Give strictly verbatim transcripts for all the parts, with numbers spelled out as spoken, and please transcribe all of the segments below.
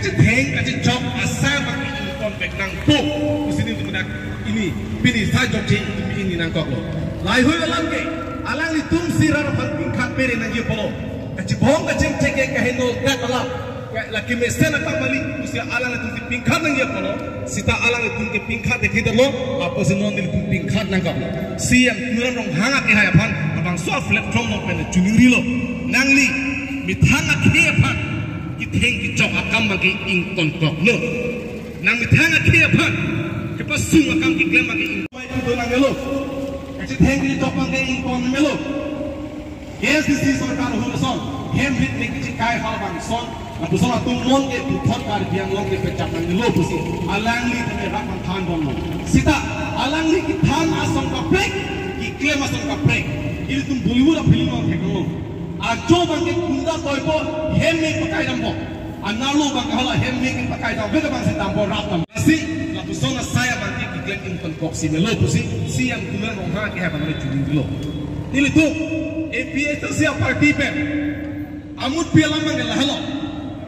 Kachetheng kachechok asai abang ingtonpek nangpo pusi nelitum dak pini, pini sai jokche nelitum ingni nangkoklo. Laheihui alam ke, alanglitum si rat aphan pingkhat pere nangji apotlo. Kachibong kachingchek ke kaheno dak alam. Lake mesen akam kali pusi alanglitum si pingkhat nangji apotlo. Seta alanglitum ke pingkhat thekthe detlo, lapusi non nelitum pingkhat nangkoklo. C E M Tuliram Ronghang akehai aphan labangso a-platform along pen choningrilo. Nangli methang akhei aphan ketheng kechok akam abang ke ingtonkoklo. Nang methang akhei aphan kepasung akam keklem abang ke ington nangnelo. Kachetheng kechok abang ke ington nangnelo. K A A C C sorkar ahut ason, hem rit mek kechikai hal abang ason, lapuson atum non ke puthot Karbi Anglong ke pechap nangnelo pusi alangli tame rat aphan thanbomlo. Seta alangli kethan ason kaprek, keklem ason kaprek. Ilitum Bollywood a-film along theklonglo. Ajo abang ke gunda toipo, hem mek pakai dampo. Anerlo abang ke hala hem mek pakai dam, beda abang si dampo rat dam. Lasi lapuson asai abang ke keklem ingtonkoksi melo pusi C E M Tuliram Ronghang akehai aphan choningrilo. Nelitum A P H L C a-party pen amutpi alam abang ke lahelo.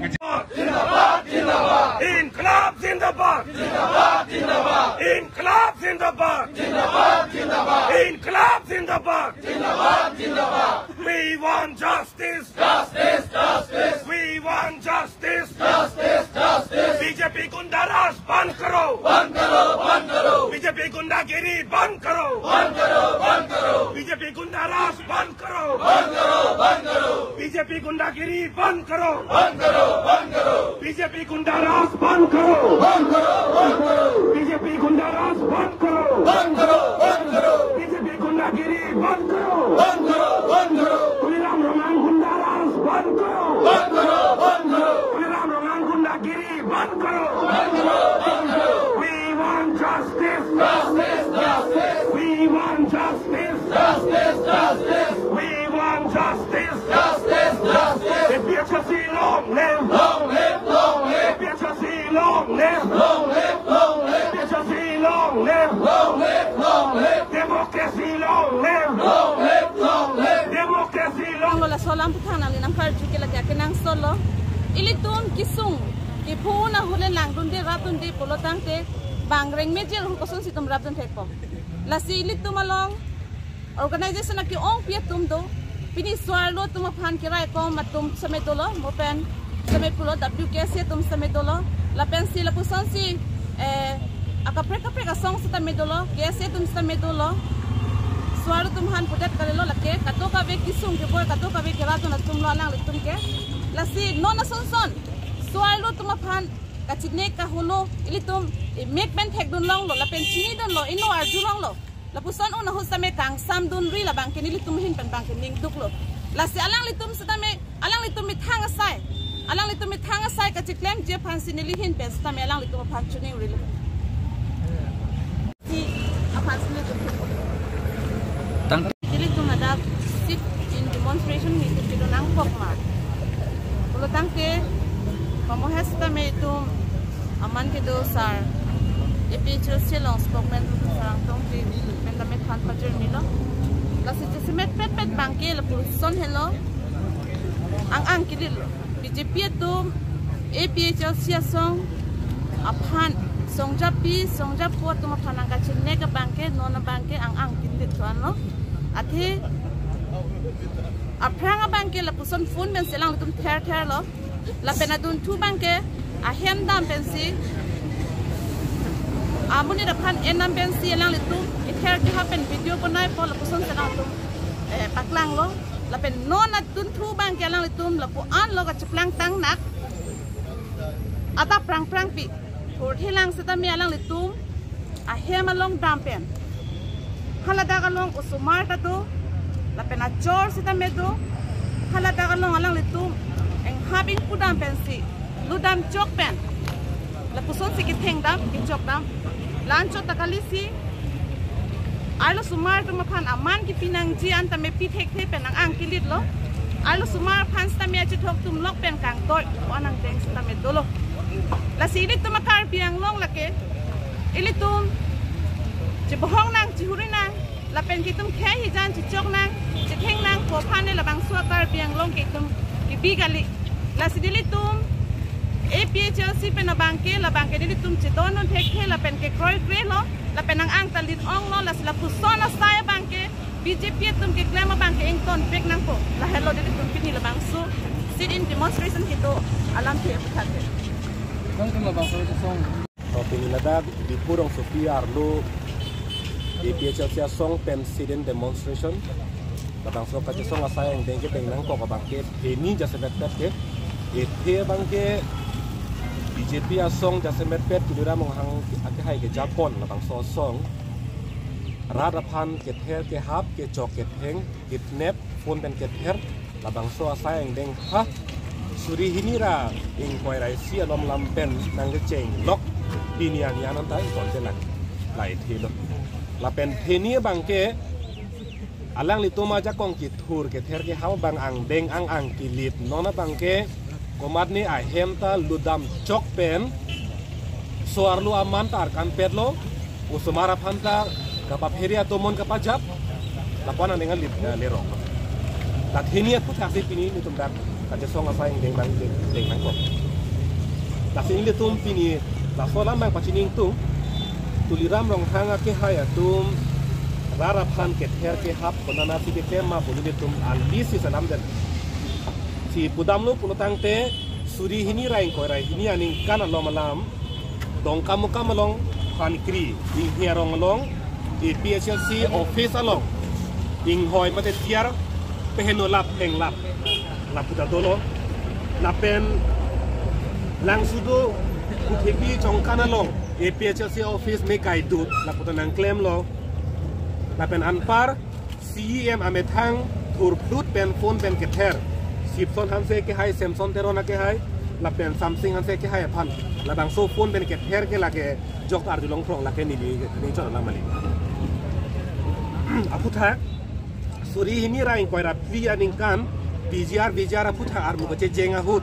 Zindabad, zindabad. Inqilab zindabad. Zindabad, zindabad. Inqilab zindabad. Zindabad, zindabad. Inqilab zindabad. Zindabad, zindabad. We want justice. Justice, justice. We want justice. Justice, justice. B J P gunda raj band karo. Band karo, band karo. B J P gundagiri band karo. Band karo, band karo. B J P gunda raj band karo. Band karo, band karo. B J P gundagiri band karo. Band karo, band karo. B J P gunda raj band karo. Band karo, band karo. B J P gunda raj band karo. Band karo, band karo. B J P gundagiri band karo. Band karo, band karo. Tuliram Ronghang gunda raj band karo. Band karo, band karo. Tuliram Ronghang gundagiri band karo. Band karo, band karo. We want justice. Justice, justice. We want justice. Justice, justice. We want justice. Justice, justice. A P H L C long live. Long live, long live. A P H L C long live. Long live, long live. A P H L C long live. Long live, long live. Democracy long live. Long live, long live. Democracy long live. Laso alam aphuthak nangli nangkarju ke lake akenangsot lo. Ilitum kesung kepho ahut le langdunde rapdunde pulo tangte bang rengmejel ahut kosonsi itum rapdun thekpo. Lasi ilitum along organization ake-ongpi atum do. Pini so-arlo atum aphan keraikom atum sitame dolo, mo pen sitame pulo W K S A atum sitame dolo. Lapensi lapusonsi, eh, akaprek kaprek asong sitame dolo, K S A atum sitame dolo. So-arlo atum aphan pudet kalilo lake, kadokave kesung keboi, kadokave keradun atum lo alanglitum ke. Lasi non asonson so-arlo atum aphan kachinek kaholo, ilitum imek pen thekdun longlo, lapen chinidunlo, inut arjulonglo. Lapuson un ahut sitame kangsamdunri labang ke nelitum ahin pen abang ke ningduklo. Lasi alanglitum sitame, alanglitum methang asai, alanglitum methang asai kacheklemji aphansi neli ahin pen sitame alanglitum aphan choningrilo. Si aphansi nelitum. Tang- Nelitum ladak sit-in demonstration nelitum kedo nangkok ma pulo tangte, pamohes tame itum aman kedo sar, A P H L C along spokesman Sarang Tongpi pen tame than pajirnilo. Lasi jasemet petpet abang ke lapuson helo, ang-ang kelitlo. B J P atum A P H L C asong aphan, songjapi songjapo atum aphan nangkachinek abang ke non abang ke ang-ang kelitlo anlo. Athe aphrang abang ke lapuson phone pensi alanglitum thertherlo. Lapen adunthu abang ke ahem dam pensi, amonit aphan en dam pensi alanglitum ither kehap pen video bonaipo, lapusonsi alanglitum, eh, paklanglo. Lapen non adunthu abang ke alanglitum lapu-anlo kacheplang tangnak. Adap prangprangpi. Hurthilang sitame alanglitum ahem along dam pen, haladak along osomar ta do, lapen achor sitame do. Haladak along alanglitum enghap ingpu dam pensi, ludam chok pen, lapusonsi ketheng dam, kechok dam. La-anchot ta kalisi, arlosomar atum aphan aman kepi nangji an tame pi thekthe pen ang-ang kelitlo. Arlosomar aphan sitame achethok atum lok pen kangtoi, o anang deng sitame dolo. Lasi ilitum a-Karbi Anglong lake, ilitum chebohong nang, chihuri nang, lapen ke itum khei hijan chechok nang, chetheng nang pu aphan le labangso a-Karbi Anglong ke itum kebi kali. Lasi nelitum A P H L C pen abangke, labangke nelitum chedondun thekthe, lapen kekroikre lo, lapen nang-ang ta lit-ong lo, lasi lapuson asai abangke, B J P atum keklem abangke ingtonpek nangpo. Lahelo nelitum pini labangso sit-in demonstration kedo alamthe aphuthak ke. Nangtum labangso song. O pini ladak Diphu rongsopi arlo A P H L C asong pen sit-in demonstration. Labangso kachesong asai angdeng kedeng nangkok abangke, pini jasemetpet ke, ethe abangke B J P asong jasemetpet Tuliram Ronghang akehai kejapon labangso asong. Rat aphan kether kehap, kechok ketheng, kidnap, phone pen kether, labangso asai angdeng ha suri hini ra ingkoi ra isi alom lam pen nangkecheng lok pini arni an anta ingkoi te lang lai thelo. Lapen theni abangke alanglitum ajakong kethur kether kehap abang angdeng ang-ang kilip non abangke komatne ahem ta ludam chok pen so arlo aman ta arkanpet lo, osomar aphan ta kapaphere atomon kapajap, lapu-an angdeng alip, eh, lerok. Ta theni aphuthak si pini nelitum dak kachesong asai angdeng abang deng, deng nangkok. Lasi nelitum pini laso alam abang pachini ingtung, Tuliram Ronghang akehai atum rat aphan kether kehap konana si keklem ma pu nelitum alisi salam den. Si pudamlo pulo tangte suri hini ra ingkoi ra hini aningkan alom alam Dongkamukam along, Phankri, Inghi arong along, A P H L C office along, inghoi mate tiar peheno lap heng lap, lapu ta dolo. Lapen Langsudo Kuthepi Chongkan along, A P H L C office me kaidut, lapu ta nangklemlo. Lapen anpar C E M amethang thurphlut pen phone pen kether. Sipson Hanse akehai, Samson Teron akehai, lapen Samsing Hanse akehai aphan labangso phone pen kether ke lake jok arjulong phrong lake neli neli chot alam kali. Aphuthak suri hini ra ingkoi ra phli aningkan P G R V G R aphuthak armu kachejeng ahut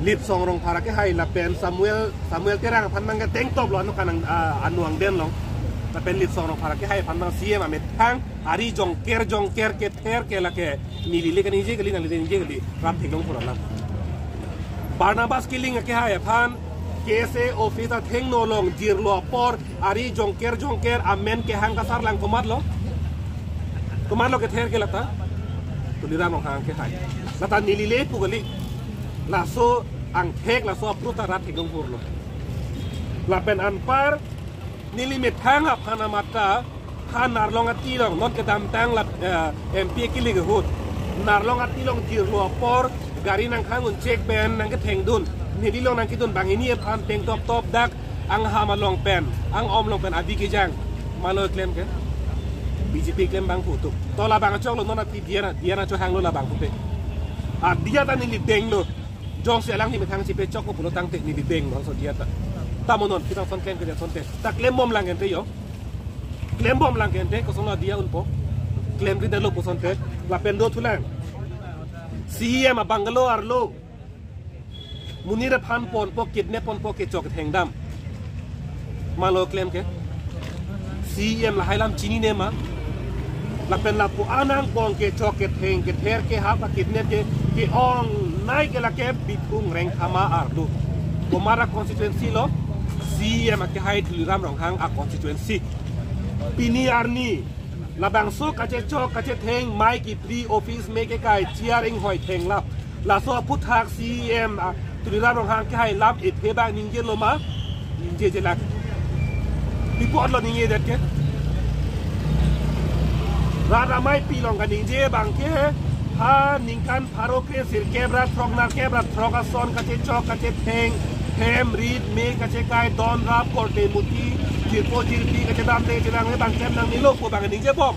Lipsong Rongphar akehai lapen Samuel, Samuel Terang aphan abangke tengtop lo anu kanang, ah, anu angdeng lo. Lapen Lipsong Rongphar akehai aphan abang C E M amethang ari jongker jongker kether ke lake neli le kaningje kali, nangli le ningje kali, rat theklong pura lang. Barnabas Killing akehai aphan K S A office athengno along jirlo apor ari jongker jongker amen kehang kasar lang komatlo. Komatlo kether ke lata. Tuliram Ronghang akehai. Lata neli le pu kali. Laso angthek laso apru ta rat theklong purlo. Lapen anpar neli methang aphan amat ta ha Narlong ati along non kedamtang la, eh, M P akili ahut. Narlong ati along jirlo apor gari nangkhang un chek pen nangkethengdun. Neli along nangkedun banghini aphan tengtop top dak angham along pen, ang-om along pen abi kejang. Malo klem ke? B J P klem abang putu. To labang choklo non ati diya na, diya na chohanglo labang pupe. Adiya ta neli denglo. Jongsi alangli methang chepechok pulo tangte neli denglo so diya ta. Tamo non, kita son klem ke dia sonte. Ta klembom lang ente yo. Klembom lang ente, kosonlo diya unpo. Klemri dalo pu sonte. Lapen dothulang. C E M abungalow arlo. Monit aphan ponpo, kidnap ponpo, kechok thengdam. Malo klem ke? C E M lahai alam chinine ma? Lapen lapu-an angbong kechok ketheng, kether kehap, kidnap ke, ke-ongnei ke lake Bithung Rengthama arlo. Komat a constituency lo? C E M akehai Tuliram Ronghang a constituency. Pini arni labangso kachechok kachetheng, mai kipri, office me kekai, chair inghoi thenglap. Laso aphuthak C E M, ah, Tuliram Ronghang akehai alam ethe abang ningjelo ma? Ningjejelak. Pi apotlo ningjedet ke? Rat ameipi along kaningje abangke ha ningkan pharo kre sirkep ra throk nerkep ra throk ason kachechok kachetheng, hem rit me kachekai, don rap, korte muti, jirpo jirpi kachedamde chedam abang klem nangnelo pu abang ningjebom.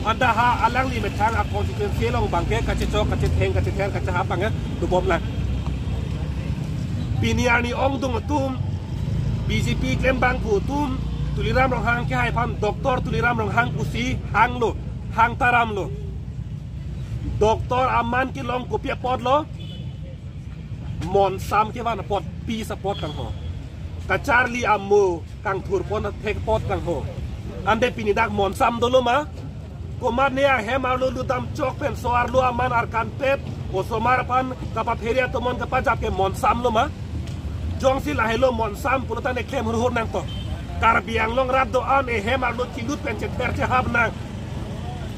Anta ha alangli methang a constituency along abangke kachechok kachetheng kachether kachehap abangke dobom lang. Pini arni ongdung atum, B J P klem abang pu atum, Tuliram Ronghang akehai aphan, Doctor Tuliram Ronghang pusi hanglo, hangtaramlo. Doctor aman kelong kopi apotlo? Monsam kevan apot, peace apot tangho. Kacharli amo kangthurpon athek apot tangho. Ante pini dak monsam dolo ma? Komat ne ahem arlo lutdam chok pen so-arlo aman arkanpet, osomar aphan kapaphere atomon kapajap ke monsam lo ma? Jongsi lahelo monsam pulo tangte klem hurhur nangkok. Karbi Anglong rat do-an ehem arlo chilut pen chether chehap nang.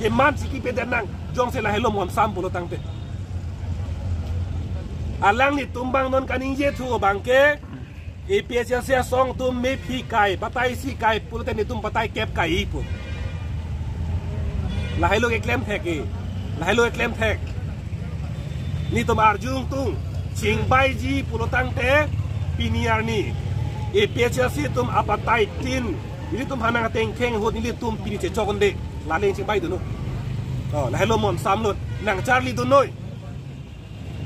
Eman chiki pedet nang, jongsi lahelo monsam pulo tangte. Alanglitum abang non kaningje thu abang ke, APHLC asong atum mephi kai, batai isi kai pulote netum batai kep kai pu. Lahelo keklem thek e. Lahelo keklem thek. Netum arjung tung, chingbaiji pulo tangte pini arni APHLC atum abatai tin, nelitum aphan nang ateng kheng ahut nelitum pini chechok un-e. Lale chingbai dunnon. Oh, lahelo monsam lo, nangcharli dunnoi.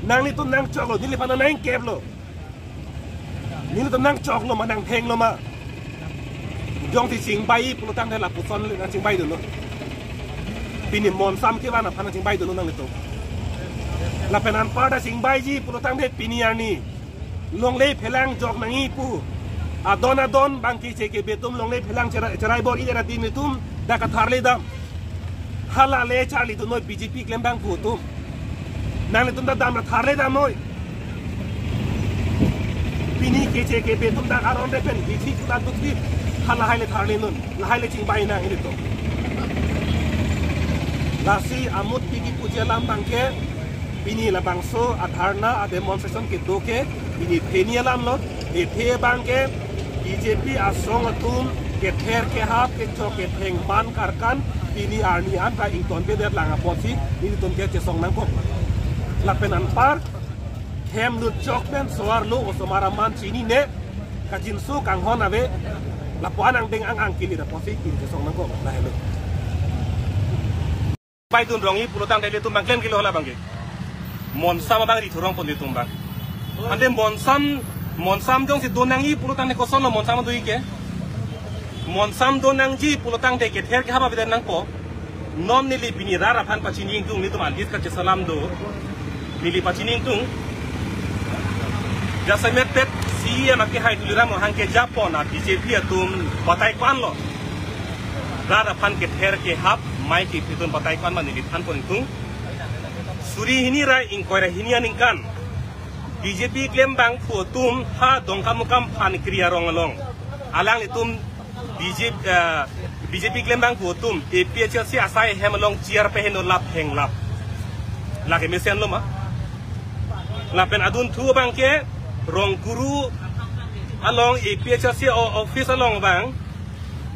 Nanglitum nangchoklo, neliphan nangkeplo. Nelitum nangchoklo ma, nangthenglo ma? Jongsi chingbai pulo tangte lapuson le nangchingbai dunnon. Pini monsam kevan aphan nangchingbai dunnon nanglitum. Lapen anparta chingbaiji pulo tangte pini arni longle phelang jok nangji pu. Adon adon abang keche kebe atum longle phelang cherai, cherai bor-i ra di netum dak katharle dam. Hala le charli dunnoi BJP klembangphu atum. Nanglitum ta dam ra tharle damnoi. Pini keche kebe atum dak aron re pen hithi kulat dukti. Hala lahai le tharle non. Lahai le chingbai nang ilitum. Lasi amut piki puji alam abang ke, pini labangso adharna ademonstration kedo ke, pini pheni alam lo. Ethe abang ke BJP asong atum kether kehap kechok ketheng pan karkan pini arni anta ingtonpedet lang apotsi nelitum ke chesong nangkok. Lapen anpar hem lut chok pen so-arlo osomar aman chinine, kachinso kanghon ave, lapu-an angdeng ang-ang kilir apotsi pini chesong nangkok. Lahelo. Bai dun rongji pulo tangte ilitum abang klem kilo hala abang ke. Monsam abang ri thurong pon ilitum abang. Ante monsam, monsam jongsi dun nangji pulo tangte kosonlo monsam doji ke. Monsam dun nangji pulo tangte kether kehap avedet nangpo. Non neli pini rat aphan pachini ingtung, nelitum a-list kachesalam do. Neli pachini ingtung. Jasemet pet CEM akehai Tuliram Ronghang kejapon a-BJP atum batai ko-anlo. Rat aphan kether kehap mai kephi atum batai ko-an ma neli thanpon ingtung. Suri hini ra ingkoi ra hini aningkan BJP klembangphu atum ha Dongkamukam Phankri arong along. Alanglitum BJP, eh, BJP klembangphu atum APHLC asai hem along chair peheno lap henglap. Lake mesenlo ma? Lapen adunthu abang ke Rongkuru along APHLC o-, office along abang.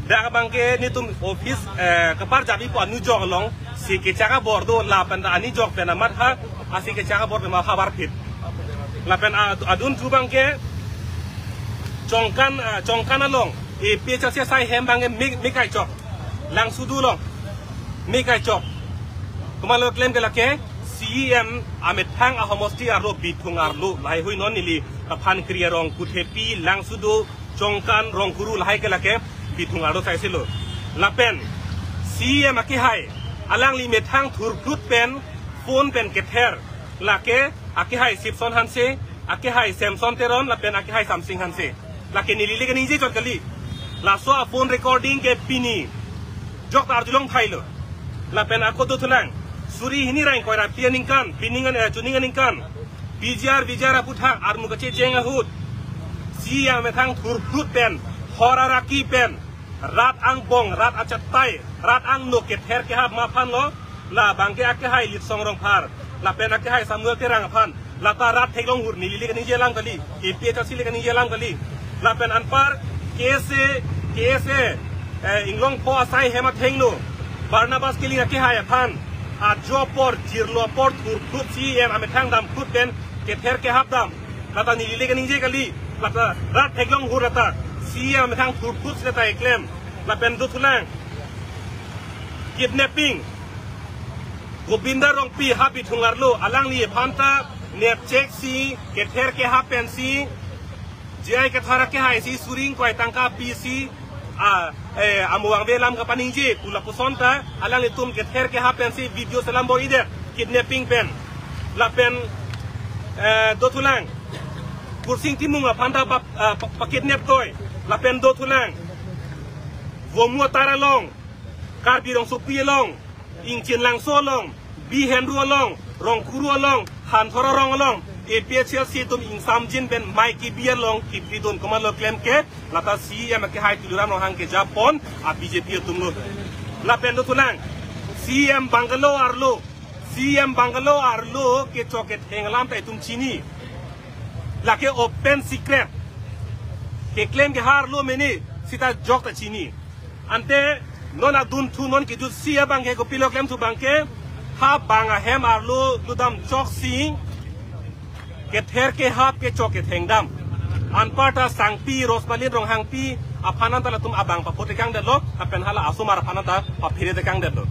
Dak abang ke netum office, eh, kaparjap-ipo anujok along. Si kechak abor do lapen ta anujok pen amat ha, asi kechak abor pen ma havar phit. Lapen a-, adunthu abang ke Chongkan, eh, Chongkan along APHLC asai hem abang ke me, me kaichok. Langsudu along me kaichok. Komatlo klem ke lake CEM amethang ahomosti arlo Bithung arlo lahai hui non neli Phankri arong Kuthepi, Langsudu, Chongkan, Rongkuru lahai ke lake Bithung arlo saisilo. Lapen CEM akehai alangli methang thurphlut pen phone pen kether lake akehai Sipson Hanse, akehai Samson Teron, lapen akehai Samsing Hanse. Lake neli le kaningje chot kali. Laso a-phone recording ke pini jok ta arjulong thailo. Lapen ako dothulang. Suri hini ra ingkoi ra phli aningkan, pining an, eh, chuning aningkan PGR VGR aputhak armu kachecheng ahut CEM amethang thurphlut pen, hor araki pen, rat angbong, rat achatai, rat angno kether kehap ma aphanlo, labang ke akehai Litsong Rongphar, lapen akehai Samuel Terang aphan, lata rat theklong hur neli le kaningje alam kali, APHLC le kaningje alam kali, lapen anpar KSA, KSA, eh, Inglongpho asai hem athengno, Barnabas Killing akehai aphan, ajo apor, jirlo apor, thurphlut CEM amethang damphlut pen, kether kehap dam. Lata neli le kaningje kali, lata rat theklong hur lata, CEM amethang thurphlut si lata eklem, lapen dothulang. Kidnapping. Gobinda Rongpi ha Bithung arlo, alangli aphan ta nepchek si, kether kehap pensi, J I Kathar akehai si suri ingkoi tangka pisi, a, eh, amo vangve alam kapaningje, pu lapuson ta, alanglitum kether kehap pensi video selam bor-idet, kidnapping pen. Lapen, eh, dothulang. Kursing Timung aphan ta pa, ah, pa, pakidnap toi. Lapen dothulang. Vomu atar along, Karbi Rongsopi along, Ingchinlangso along, Bihenru along, Rongkuru along, Hanthor arong along, A P H L C atum ingsamjin pen mei kebi along kipridun komatlo klem ke, lata C E M akehai Tuliram Ronghang kejapon a B J P atumlo. Lapen dothulang, C E M bungalow arlo, C E M bungalow arlo kechok ketheng alam ta itum chini. Lake open secret. Keklem ke ha arlo mene, seta jok ta chini. Ante non adunthu non kejutsi abang ke kopilo klemthu abang ke, ha bang ahem arlo ludam choksi kether kehap kechok kethengdam. Anparta Sangpi, Rosmalin Ronghangpi aphan anta latum abang papotekangdetlo, lapen hala asomar aphan anta papheretekangdetlo.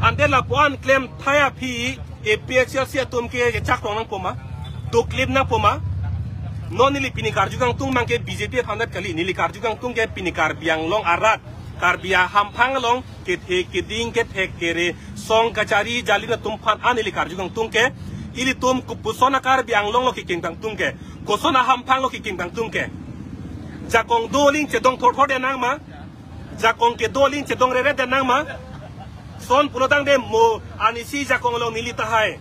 Ante lapu-an klemthai aphi A P H L C atum ke chak rong nangpo ma, doklip nangpo ma. Non neli pini karju kangtung abang ke B J P aphan det kali, neli karju kangtung ke pini Karbi Anglong arat, Karbi ahamphang along kethe keding, kethe kere, song kachari jali atum aphan an neli karju kangtung ke, ilitum kopuson a-Karbi Anglong lo kekim kangtung ke, koson ahamphang lo kekim kangtung ke. Jakong do aling chedong thorthor de nang ma, jakong kedo aling chedong rere de nang ma. Lason pulotangte mo anisi jakong along neli tahai,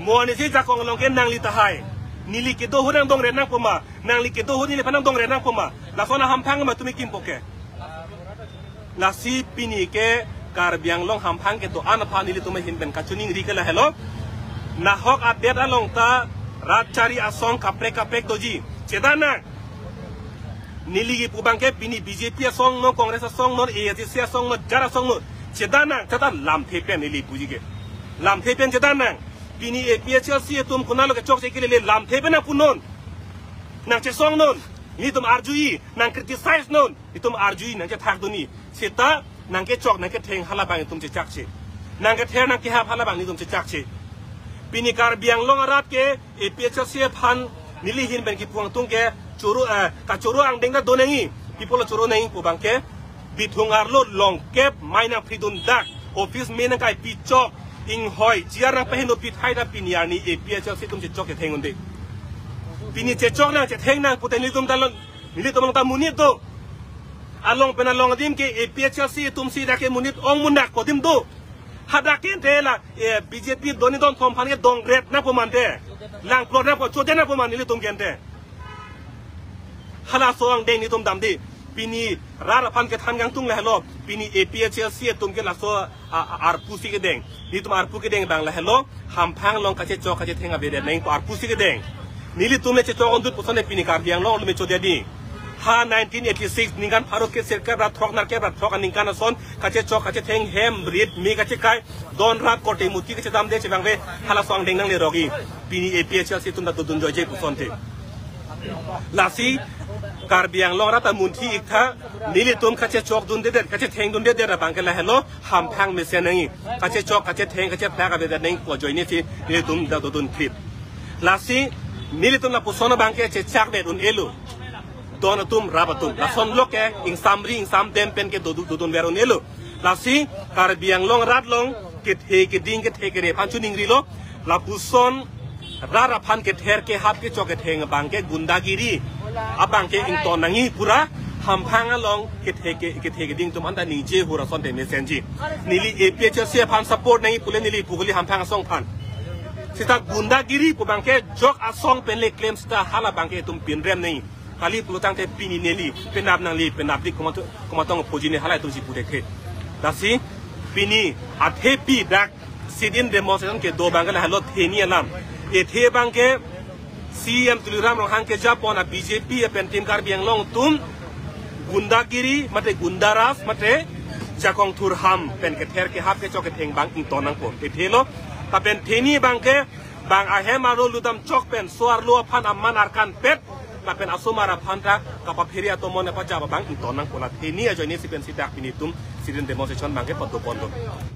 mo anisi jakong along ke nangli tahai. Neli kedo ahut nangdongre nangpo ma, nangli kedo ahut neliphan nangdongre nangpo ma. Lason ahamphang ma tumi kimpo ke. Lasi pini ke Karbi Anglong hamphang kedo-an aphan nelitum ahin pen kachiningri ke lahelo. Nahok adet along ta rat chari asong kaprek kaprek doji. Chedan nang. Neli kipu abang ke pini B J P asong no, Congress asong no, A I C C asong no, jar asong no. Chedan nang, chedan lamthe pen neli puji ke. Lamthe pen chedan nang. Pini A P H L C atum konatlo kechokche kelele lamthe pen nangpunon. Nangchesongnon. Nelitum arjui, nang criticize non. Itum arjui nangchethakdunji. Seta nangkechok nangketheng halabang itum chechakche. Nangkether nangkehap halabang nelitum chechakche. Pini Karbi Anglong arat ke A P H L C aphan neli ahin pen kipu kangtung ke choro, eh, kachoro angdeng ta do nangji. Pi apotlo choro nangji pu abang ke, bithung arlo longkep mei nangphridun dak, office mei nangkaipi chok, inghoi, chair nangpaheno pithai ta pini arni A P H L C atum chechok chetheng un-e. Pini chechok nang chetheng nang pute nelitum ta along, nelitum along ta monit do. Along pen along adim ke A P H L C atum si dak ke monit ong munak kodim do. Hadak ke ante la, eh, B J P doni don thom aphan ke dongret nangpo ma ante. Langplot nangpo, chodet nangpo ma nelitum ke ante. Halaso angdeng nelitum damde. Pini rat aphan kethan kangtung lahelo. Pini A P H L C atum ke laso a, a, arpu si kedeng. Nelitum arpu kedeng abang lahelo. Hamphang along kachechok kachetheng avedet nangpo arpu si kedeng. Nelitum le chechok ondut puson le pini Karbi Anglong lo me chodedi. Ha nineteen eighty-six ningkan pharo kre sirkep ra throk nerkep ra throk aningkan ason kachechok kachetheng hem rit me kachekai don rap korte muti kachedamde chevangve halaso angdeng nanglerokji. Pini A P H L C atum ta dodun joije puson te. Lasi Karbi Anglong arat ta munthi iktha, nelitum kachechokdundedet kachethengdundedet abang ke lahelo, hamphang mesen nangji. Kachechok kachetheng kachephlak avedet nangpo ajoine si nelitum ta dodun krit. Lasi nelitum lapuson abang ke chechakdet un-elo. Don atum rap atum. Lasonlo ke ingsamri ingsamdem pen ke dodu-, dodunver un-elo. Lasi Karbi Anglong arat along kethe keding kethe kere aphan chiningrilo. Lapuson rat aphan kether kehap kechok ketheng abang ke gundagiri abang ke ington nangji pura, hamphang along kethe ke, kethe keding atum anta ningje hur asonte mesenji. Neli A P H L C aphan support nangji pule neli pu kali hamphang asong aphan. Seta gundagiri pu abang ke jok asong pen le klem seta halabang ke itum pinrem nangji. Kali pulotangte pini neli penap nangli penapdik komat-, komatong pujine halai atum si puthekthe. Lasi pini athepi dak sit-in demonstration kedo abang ke lahelo theni alam. Ethe abang ke C E M Tuliram Ronghang kejapon a B J P pen Team Karbi Anglong atum gundagiri mate gundaraj mate jakong thurham pen kether kehap kechok ketheng abang ington nangpo. Ethelo. Lapen theni abang ke bang ahem arlo ludam chok pen so arlo aphan aman arkan pet lapen asomar aphan ta kapaphere atomon apajap abang ington nangpo, la theni ajoine si pensi dak pini itum sit-in demonstration abang ke padoponlo.